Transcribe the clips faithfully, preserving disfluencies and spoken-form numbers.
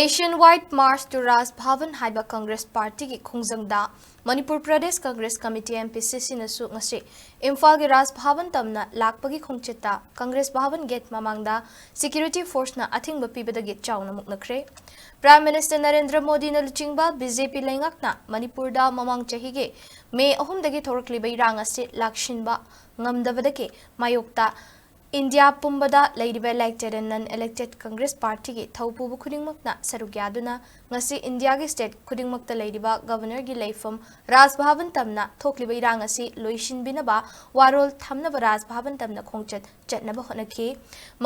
Nationwide March to Raj Bhavan ꯍꯥꯏꯕ ꯀꯪꯒ꯭ꯔꯦꯁ ꯄꯥꯔꯇꯤꯒꯤ ꯈꯣꯡꯖꯪꯗ Manipur Pradesh Congress committee, M P C C, ꯅꯁꯨ ꯉꯁꯤ ꯏꯝꯐꯥꯜꯒꯤ ꯔꯥꯖ ꯚꯥꯕꯟ ꯇꯝꯅ ꯂꯥꯛꯄꯒꯤ ꯈꯣꯡꯆꯠꯇ ꯀꯪꯒ꯭ꯔꯦꯁ ꯚꯥꯕꯟ ꯒꯦꯠ ꯃꯃꯥꯡꯗ ꯁꯦꯀ꯭ꯌꯨꯔꯤꯇꯤ ꯐꯣꯔꯁꯅ ꯑꯊꯤꯡꯕ ꯄꯤꯕꯗꯒꯤ ꯆꯥꯎꯅ ꯃꯨꯛꯅꯈ꯭ꯔꯦ꯫ ꯄ꯭ꯔꯥꯏꯝ ꯃꯤꯅꯤꯁꯇꯔ ꯅꯔꯦꯟꯗ꯭ꯔ ꯃꯣꯗꯤꯅ ꯂꯨꯆꯤꯡꯕ B J P ꯂꯩꯉꯥꯛꯅ ꯃꯅꯤꯄꯨꯔꯗ ꯃꯃꯥꯡ ꯆꯍꯤꯒꯤ ꯃꯦ ꯑꯍꯨꯝꯗꯒꯤ ꯊꯣꯔꯛꯂꯤꯕ ꯏꯔꯥꯡ ꯑꯁꯤ ꯂꯥꯛꯁꯤꯟꯕ ꯉꯝꯗꯕꯗꯒꯤ ꯃꯥꯌꯣꯛꯇ ꯏꯟꯗꯤꯌꯥ ꯄꯨꯝꯕꯗ ꯂꯩꯔꯤꯕ elected and non-elected ꯀꯪꯒ꯭ꯔꯦꯁ ꯄꯥꯔꯇꯤꯒꯤ ꯊꯧꯄꯨꯕ ꯈꯨꯗꯤꯡꯃꯛꯅ ꯁꯔꯨꯛ ꯌꯥꯗꯨꯅ ꯉꯁꯤ ꯏꯟꯗꯤꯌꯥꯒꯤ ꯁ꯭ꯇꯦꯠ ꯈꯨꯗꯤꯡꯃꯛꯇ ꯂꯩꯔꯤꯕ ꯒꯕꯔꯅꯔꯒꯤ ꯂꯩꯐꯝ ꯔꯥꯖ ꯚꯥꯕꯟ ꯇꯝꯅ ꯊꯣꯛꯂꯤꯕ ꯏꯔꯥꯡ ꯑꯁꯤ ꯂꯣꯏꯁꯤꯟꯕꯤꯅꯕ ꯋꯥꯔꯣꯜ ꯊꯝꯅꯕ ꯔꯥꯖ ꯚꯥꯕꯟ ꯇꯝꯅ ꯈꯣꯡꯆꯠ ꯆꯠꯅꯕ ꯍꯣꯠꯅꯈꯤ꯫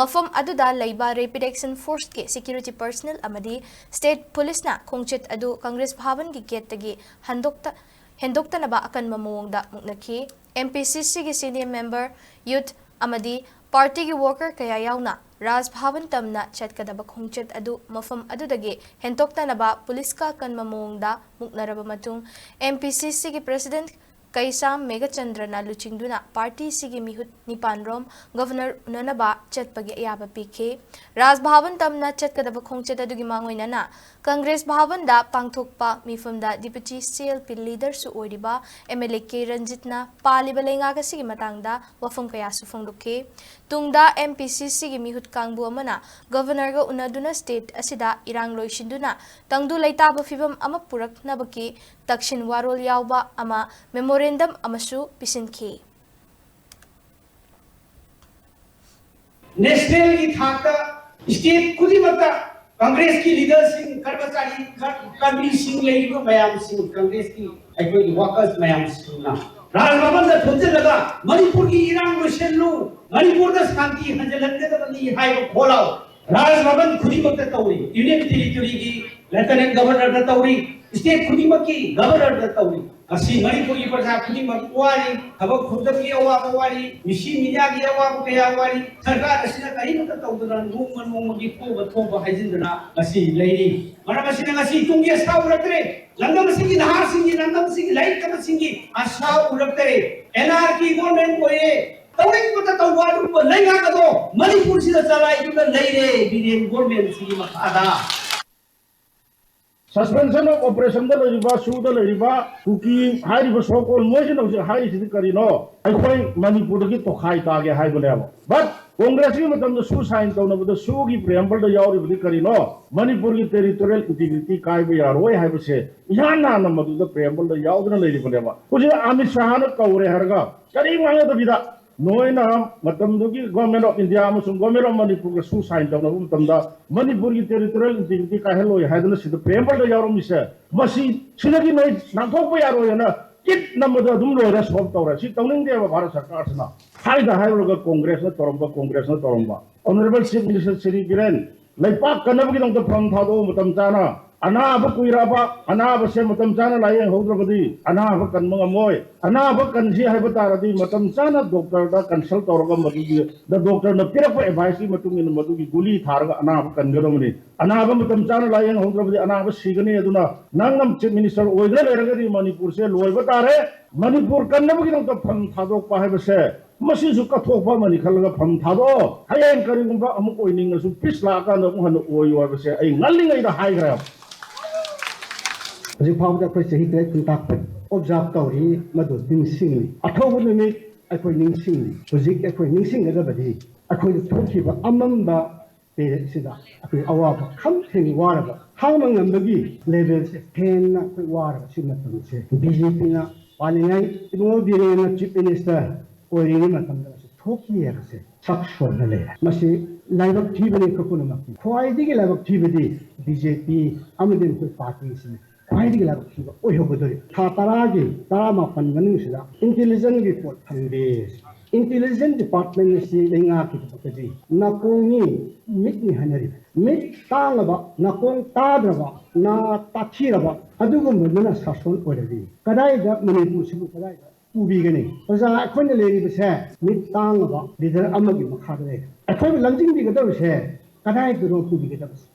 ꯃꯐꯝ ꯑꯗꯨꯗ ꯂꯩꯕ Rapid Action Forceꯀꯤ security personnel ꯑꯃꯗꯤ ꯁ꯭ꯇꯦꯠ ꯄꯨꯂꯤꯁꯅ ꯈꯣꯡꯆꯠ ꯑꯗꯨ ꯀꯪꯒ꯭ꯔꯦꯁ ꯚꯥꯕꯟꯒꯤ ꯒꯦꯠꯇꯒꯤ ꯍꯟꯗꯣꯛꯇ-, ꯍꯦꯟꯗꯣꯛꯇꯅꯕ ꯑꯀꯟꯕ ꯃꯑꯣꯡꯗ ꯃꯨꯛꯅꯈꯤ꯫ M P C Cꯒꯤ senior member, youth ꯑꯃꯗꯤ ꯄꯥꯔꯇꯤꯒꯤ worker ꯀꯌꯥ ꯌꯥꯎꯅ ꯔꯥꯖ ꯚꯥꯕꯟ ꯇꯝꯅ ꯆꯠꯀꯗꯕ ꯈꯣꯡꯆꯠ ꯑꯗꯨ ꯃꯐꯝ ꯑꯗꯨꯗꯒꯤ ꯍꯦꯟꯗꯣꯛꯇꯅꯕ ꯄꯨꯂꯤꯁꯀ ꯑꯀꯟꯕ ꯃꯑꯣꯡꯗ ꯃꯨꯛꯅꯔꯕ ꯃꯇꯨꯡ, M P C Cꯒꯤ president ꯀꯩꯁꯥꯝ ꯃꯦꯘꯆꯟꯗ꯭ꯔꯅ ꯂꯨꯆꯤꯡꯗꯨꯅ ꯄꯥꯔꯇꯤꯁꯤꯒꯤ ꯃꯤꯍꯨꯠ ꯅꯤꯄꯥꯟꯔꯣꯝ ꯒꯕꯔꯅꯔ ꯎꯅꯅꯕ ꯆꯠꯄꯒꯤ ꯑꯌꯥꯕ ꯄꯤꯈꯤ꯫ ꯔꯥꯖ ꯚꯥꯕꯟ ꯇꯝꯅ ꯆꯠꯀꯗꯕ ꯈꯣꯡꯆꯠ ꯑꯗꯨꯒꯤ ꯃꯥꯡꯑꯣꯏꯅꯅ ꯀꯪꯒ꯭ꯔꯦꯁ ꯚꯥꯕꯟꯗ ꯄꯥꯡꯊꯣꯛꯄ ꯃꯤꯐꯝꯗ deputy C L P leaderꯁꯨ ꯑꯣꯏꯔꯤꯕ M L A K ꯔꯟꯖꯤꯠꯅ ꯄꯥꯜꯂꯤꯕ ꯂꯩꯉꯥꯛ ꯑꯁꯤꯒꯤ ꯃꯇꯥꯡꯗ ꯋꯥꯐꯝ ꯀꯌꯥꯁꯨ ꯐꯣꯡꯗꯣꯛꯈꯤ꯫ ꯇꯨꯡꯗ M P C Cꯒꯤ ꯃꯤꯍꯨꯠ ꯀꯥꯡꯕꯨ ꯑꯃꯅ ꯒꯕꯔꯅꯔꯒ ꯎꯅꯗꯨꯅ ꯁ꯭ꯇꯦꯠ ꯑꯁꯤꯗ ꯏꯔꯥꯡ ꯂꯣꯏꯁꯤꯟꯗꯨꯅ ꯇꯪꯗꯨ ꯂꯩꯇꯥꯕ ꯐꯤꯕꯝ ꯑꯃ ꯄꯨꯔꯛꯅꯕꯒꯤ ꯇꯛꯁꯤꯟ ꯋꯥꯔꯣꯜ ꯌꯥꯎꯕ ꯑꯃ memorandum ꯑꯃꯁꯨ ꯄꯤꯁꯤꯟꯈꯤ꯫ ꯅꯦꯁꯅꯦꯜꯒꯤ ꯊꯥꯛꯇ ꯁ꯭ꯇꯦꯠ ꯈꯨꯗꯤꯡꯃꯛꯇ ꯀꯪꯒ꯭ꯔꯦꯁꯀꯤ ꯂꯤꯗꯔꯁꯤꯡ, ꯀꯔꯃꯆꯥꯔꯤ, ꯀꯔꯃꯤꯁꯤꯡ, ꯂꯩꯔꯤꯕ ꯃꯌꯥꯝꯁꯤꯡ, ꯀꯪꯒ꯭ꯔꯦꯁꯀꯤ ꯑꯩꯈꯣꯏꯒꯤ ꯋꯥꯔꯀꯔꯁ ꯃꯌꯥꯝꯁꯤꯡꯅ ꯔꯥꯖ ꯚꯕꯟꯗ ꯊꯣꯝꯖꯤꯜꯂꯒ ꯃꯅꯤꯄꯨꯔꯒꯤ ꯏꯔꯥꯡ ꯂꯣꯏꯁꯤꯜꯂꯨ, ꯃꯅꯤꯄꯨꯔꯗ ꯁꯥꯟꯇꯤ ꯍꯟꯖꯤꯜꯍꯟꯒꯗꯕꯅꯤ ꯍꯥꯏꯕ ꯈꯣꯜꯂꯥꯎ ꯔꯥꯖ ꯚꯕꯟ ꯈꯨꯗꯤꯡꯃꯛꯇ ꯇꯧꯔꯤ, ꯌꯨꯅꯤꯌꯟ ꯇꯦꯔꯤꯇꯣꯔꯤꯒꯤ ꯂꯦꯐꯇꯦꯅꯦꯟ ꯒꯕꯔꯅꯔꯗ ꯇꯧꯔꯤ, ꯁ꯭ꯇꯦꯠ ꯈꯨꯗꯤꯡꯃꯛꯀꯤ ꯒꯕꯔꯅꯔꯗ ꯇꯧꯔꯤ꯫ ꯉꯁꯤ ꯃꯅꯤꯄꯨꯔꯒꯤ ꯄ꯭ꯔꯖꯥ ꯈꯨꯗꯤꯡꯃꯛ ꯋꯥꯔꯤ, ꯊꯕꯛ ꯐꯪꯗꯕꯒꯤ ꯑꯋꯥꯕ ꯋꯥꯔꯤ, ꯃꯤꯁꯤ ꯃꯤꯅꯥꯒꯤ ꯑꯋꯥꯕ ꯀꯌꯥ ꯋꯥꯔꯤ, ꯁꯔꯀꯥꯔ ꯑꯁꯤꯅ ꯀꯔꯤꯃꯠꯇ ꯇꯧꯗꯅ ꯅꯣꯡꯃ ꯅꯣꯡꯃꯒꯤ ꯊꯣꯛꯕ ꯊꯣꯛꯄ ꯍꯥꯏꯖꯤꯟꯗꯅ ꯉꯁꯤ ꯂꯩꯔꯤ꯫ ꯃꯔꯝ ꯑꯁꯤꯅ ꯉꯁꯤ ꯇꯨꯡꯒꯤ ꯑꯁꯥ ꯎꯔꯛꯇ꯭ꯔꯦ꯫ ꯂꯝꯗꯝ ꯑꯁꯤꯒꯤ ꯅꯍꯥꯁꯤꯡꯒꯤ, ꯂꯝꯗꯝ ꯑꯁꯤꯒꯤ ꯂꯥꯏꯔꯤꯛ ꯇꯝꯕꯁꯤꯡꯒꯤ ꯑꯁꯥ ꯎꯔꯛꯇ꯭ꯔꯦ꯫ ꯑꯦꯟ ꯑꯥꯔ ꯀꯤ ꯒꯣꯔꯃꯦꯟ ꯑꯣꯏꯔꯦ꯫ ꯇꯧꯅꯤꯡꯕꯇ ꯇꯧꯕ ꯑꯗꯨꯒꯨꯝꯕ ꯂꯩꯉꯥꯛ ꯑꯗꯣ ꯃꯅꯤꯄꯨꯔꯁꯤꯗ ꯆꯂꯥꯏꯗꯨꯅ ꯂꯩꯔꯦ ꯕꯤꯔꯦꯟ ꯒꯣꯔꯃꯦꯟꯁꯤꯒꯤ ꯃꯈꯥꯗ꯫ Suspension of operationꯗ ꯂꯩꯔꯤꯕ, ꯁꯨꯗ ꯂꯩꯔꯤꯕ ꯀꯨꯀꯤ ꯍꯥꯏꯔꯤꯕ so called ꯃꯣꯏꯁꯤꯅ ꯍꯧꯖꯤꯛ ꯍꯥꯏꯔꯤꯁꯤꯗꯤ ꯀꯔꯤꯅꯣ? ꯑꯩꯈꯣꯏ ꯃꯅꯤꯄꯨꯔꯗꯒꯤ ꯇꯣꯈꯥꯏ ꯇꯥꯒꯦ ꯍꯥꯏꯕꯅꯦꯕ꯫ But Congressꯀꯤ ꯃꯇꯝꯗ ꯁꯨ sign ꯇꯧꯅꯕꯗ ꯁꯨꯒꯤ preambleꯗ ꯌꯥꯎꯔꯤꯕꯗꯤ ꯀꯔꯤꯅꯣ? ꯃꯅꯤꯄꯨꯔꯒꯤ territorial integrity ꯀꯥꯏꯕ ꯌꯥꯔꯣꯏ ꯍꯥꯏꯕꯁꯦ ꯏꯍꯥꯟ ꯍꯥꯟꯅ ꯃꯗꯨꯗ preambleꯗ ꯌꯥꯎꯗꯨꯅ ꯂꯩꯔꯤꯕꯅꯦꯕ꯫ ꯍꯧꯖꯤꯛ ꯑꯃꯤꯠ ꯁꯥꯍꯅ ꯀꯧꯔꯦ ꯍꯥꯏꯔꯒ ꯀꯔꯤꯝ ꯉꯥꯡꯅꯗꯕꯤꯗ ꯅꯣꯏꯅ ꯃꯇꯝꯗꯨꯒꯤ Government of India ꯑꯃꯁꯨꯡ Government of ꯃꯅꯤꯄꯨꯔꯒ ꯁꯨ sign ꯇꯧꯅꯕ ꯃꯇꯝꯗ ꯃꯅꯤꯄꯨꯔꯒꯤ territorial integrity ꯀꯥꯏꯍꯜꯂꯣꯏ ꯍꯥꯏꯗꯨꯅ ꯁꯤꯗ preambleꯗ ꯌꯥꯎꯔꯝꯃꯤꯁꯦ, ꯃꯁꯤ ꯁꯤꯗꯒꯤ ꯅꯣꯏ ꯅꯥꯟꯊꯣꯛꯄ ꯌꯥꯔꯣꯏ ꯍꯥꯏꯅ ꯀꯤꯠ ꯅꯝꯕꯗ ꯑꯗꯨꯝ ꯂꯣꯏꯔꯦ, solve ꯇꯧꯔꯦ꯫ ꯁꯤ ꯇꯧꯅꯤꯡꯗꯦꯕ ꯚꯥꯔꯠ ꯁꯔꯀꯥꯔꯁꯤꯅ꯫ ꯍꯥꯏꯗ ꯍꯥꯏꯔꯨꯔꯒ Congressꯅ ꯇꯧꯔꯝꯕ, Congressꯅ ꯇꯧꯔꯝꯕ꯫ Honourable Chief Minister Shri Biren, ꯂꯩꯄꯥꯛ ꯀꯟꯅꯕꯒꯤꯗꯃꯛꯇ fund ꯊꯥꯗꯣꯛꯑꯣ ꯃꯇꯝ ꯆꯥꯅ꯫ ꯑꯅꯥꯕ ꯀꯨꯏꯔꯛꯑꯕ, ꯑꯅꯥꯕꯁꯦ ꯃꯇꯝ ꯆꯥꯅ ꯂꯥꯌꯦꯡꯍꯧꯗ꯭ꯔꯕꯗꯤ ꯑꯅꯥꯕ ꯀꯟꯕ ꯉꯝꯃꯣꯏ꯫ ꯑꯅꯥꯕ ꯀꯟꯁꯤ ꯍꯥꯏꯕ ꯇꯥꯔꯗꯤ ꯃꯇꯝ ꯆꯥꯅ doctorꯗ consult ꯇꯧꯔꯒ ꯃꯗꯨꯒꯤ doctorꯅ ꯄꯤꯔꯛꯄ adviceꯀꯤ ꯃꯇꯨꯡ ꯏꯟꯅ ꯃꯗꯨꯒꯤ ꯒꯨꯂꯤ ꯊꯥꯔꯒ ꯑꯅꯥꯕ ꯀꯟꯒꯗꯕꯅꯤ꯫ ꯑꯅꯥꯕ ꯃꯇꯝ ꯆꯥꯅ ꯂꯥꯌꯦꯡꯍꯧꯗ꯭ꯔꯕꯗꯤ ꯑꯅꯥꯕ ꯁꯤꯒꯅꯤ꯫ ꯑꯗꯨꯅ ꯅꯪꯅ Chief Minister ꯑꯣꯏꯗꯨꯅ ꯂꯩꯔꯒꯗꯤ ꯃꯅꯤꯄꯨꯔꯁꯦ ꯂꯣꯏꯕ ꯇꯥꯔꯦ꯫ ꯃꯅꯤꯄꯨꯔ ꯀꯟꯅꯕꯒꯤꯗꯃꯛꯇ fund ꯊꯥꯗꯣꯛꯄ ꯍꯥꯏꯕꯁꯦ ꯃꯁꯤꯁꯨ ꯀꯠꯊꯣꯛꯄ ꯑꯃꯅꯤ ꯈꯜꯂꯒ fund ꯊꯥꯗꯣꯛꯑꯣ꯫ ꯍꯌꯦꯡ ꯀꯔꯤꯒꯨꯝꯕ ꯑꯃꯨꯛ ꯑꯣꯏꯅꯤꯡꯉꯁꯨ peace ꯂꯥꯛꯑꯀꯥꯟꯗ ꯑꯃꯨꯛ ꯍꯟꯅ ꯑꯣꯏꯌꯨ ꯍꯥꯏꯕꯁꯦ ꯑꯩ ꯉꯜꯂꯤꯉꯩꯗ ꯍꯥꯏꯈ꯭ꯔꯦꯕ꯫ ꯍꯧꯖꯤꯛ ꯐꯥꯎꯕꯗ ꯑꯩꯈꯣꯏ ꯆꯍꯤ ꯇꯔꯦꯠ ꯈꯨꯟꯇꯥꯛꯄ observe ꯇꯧꯔꯤ, ꯃꯗꯨ ꯅꯤꯡꯁꯤꯡꯂꯤ꯫ ꯑꯊꯧꯕ ꯅꯨꯃꯤꯠ ꯑꯩꯈꯣꯏ ꯅꯤꯡꯁꯤꯡꯂꯤ꯫ ꯍꯧꯖꯤꯛ ꯑꯩꯈꯣꯏ ꯅꯤꯡꯁꯤꯡꯒꯗꯕꯗꯤ ꯑꯩꯈꯣꯏꯗ ꯊꯣꯛꯈꯤꯕ ꯑꯃꯝꯕ periodꯁꯤꯗ ꯑꯩꯈꯣꯏ ꯑꯋꯥꯕ ꯈꯝꯊꯦꯡ ꯋꯥꯔꯕ ꯈꯥꯡꯕ ꯉꯝꯕꯒꯤ levelꯁꯦ ꯍꯦꯟꯅ ꯑꯩꯈꯣꯏ ꯋꯥꯔꯕ ꯁꯤ ꯃꯇꯝꯁꯦ BJPꯅ ꯄꯥꯜꯂꯤꯉꯩ ꯏꯕꯨꯡꯉꯣ ꯕꯤꯔꯦꯟꯅ Chief Minister ꯑꯣꯏꯔꯤꯉꯩ ꯃꯇꯝꯗ ꯃꯁꯤ ꯊꯣꯛꯈꯤ ꯍꯥꯏꯕꯁꯦ ꯁꯛ ꯁꯣꯟꯅ ꯂꯩꯔꯦ꯫ ꯃꯁꯤ ꯂꯥꯏꯕꯛ ꯊꯤꯕꯅꯤ ꯑꯩꯈꯣꯏ ꯄꯨꯝꯅꯃꯛꯀꯤ꯫ ꯈ꯭ꯋꯥꯏꯗꯒꯤ ꯂꯥꯏꯕꯛ ꯊꯤꯕꯗꯤ BJP ꯑꯃꯗꯤ ꯃꯈꯣꯏ partyꯁꯤꯅꯤ꯫ ꯈ꯭ꯋꯥꯏꯗꯒꯤ ꯂꯥꯏꯕꯛ ꯊꯤꯕ ꯑꯣꯏꯍꯧꯒꯗꯧꯔꯤ꯫ ꯊꯥ ꯇꯔꯥꯒꯤ ꯇꯔꯥꯃꯥꯄꯟ ꯃꯅꯨꯡꯁꯤꯗ intelligence report ꯐꯪꯗꯦ꯫ Intelligence Department ꯑꯁꯤ ꯂꯩꯉꯥꯛꯀꯤꯗꯃꯛꯇꯗꯤ ꯅꯥꯀꯣꯡꯅꯤ, ꯃꯤꯠꯅꯤ ꯍꯥꯏꯅꯔꯤꯕ꯫ ꯃꯤꯠ ꯇꯥꯡꯂꯕ, ꯅꯥꯀꯣꯡ ꯇꯥꯗ꯭ꯔꯕ, ꯅꯥ ꯇꯥꯊꯤꯔꯕ ꯑꯗꯨꯒꯨꯝꯕꯗꯨꯅ ꯁꯥꯁꯣꯟ ꯑꯣꯏꯔꯗꯤ ꯀꯗꯥꯏꯗ ꯃꯅꯤꯄꯨꯔꯁꯤꯕꯨ ꯀꯗꯥꯏꯗ ꯄꯨꯕꯤꯒꯅꯤ? ꯑꯣꯖꯥ, ꯑꯩꯈꯣꯏꯅ ꯂꯩꯔꯤꯕꯁꯦ ꯃꯤꯠ ꯇꯥꯡꯂꯕ leader ꯑꯃꯒꯤ ꯃꯈꯥꯗ ꯂꯩꯔꯦ꯫ ꯑꯩꯈꯣꯏꯕꯨ ꯂꯝꯖꯤꯡꯕꯤꯒꯗꯧꯔꯤꯁꯦ ꯀꯗꯥꯏꯗꯅꯣ ꯄꯨꯕꯤꯒꯗꯕꯁꯦ?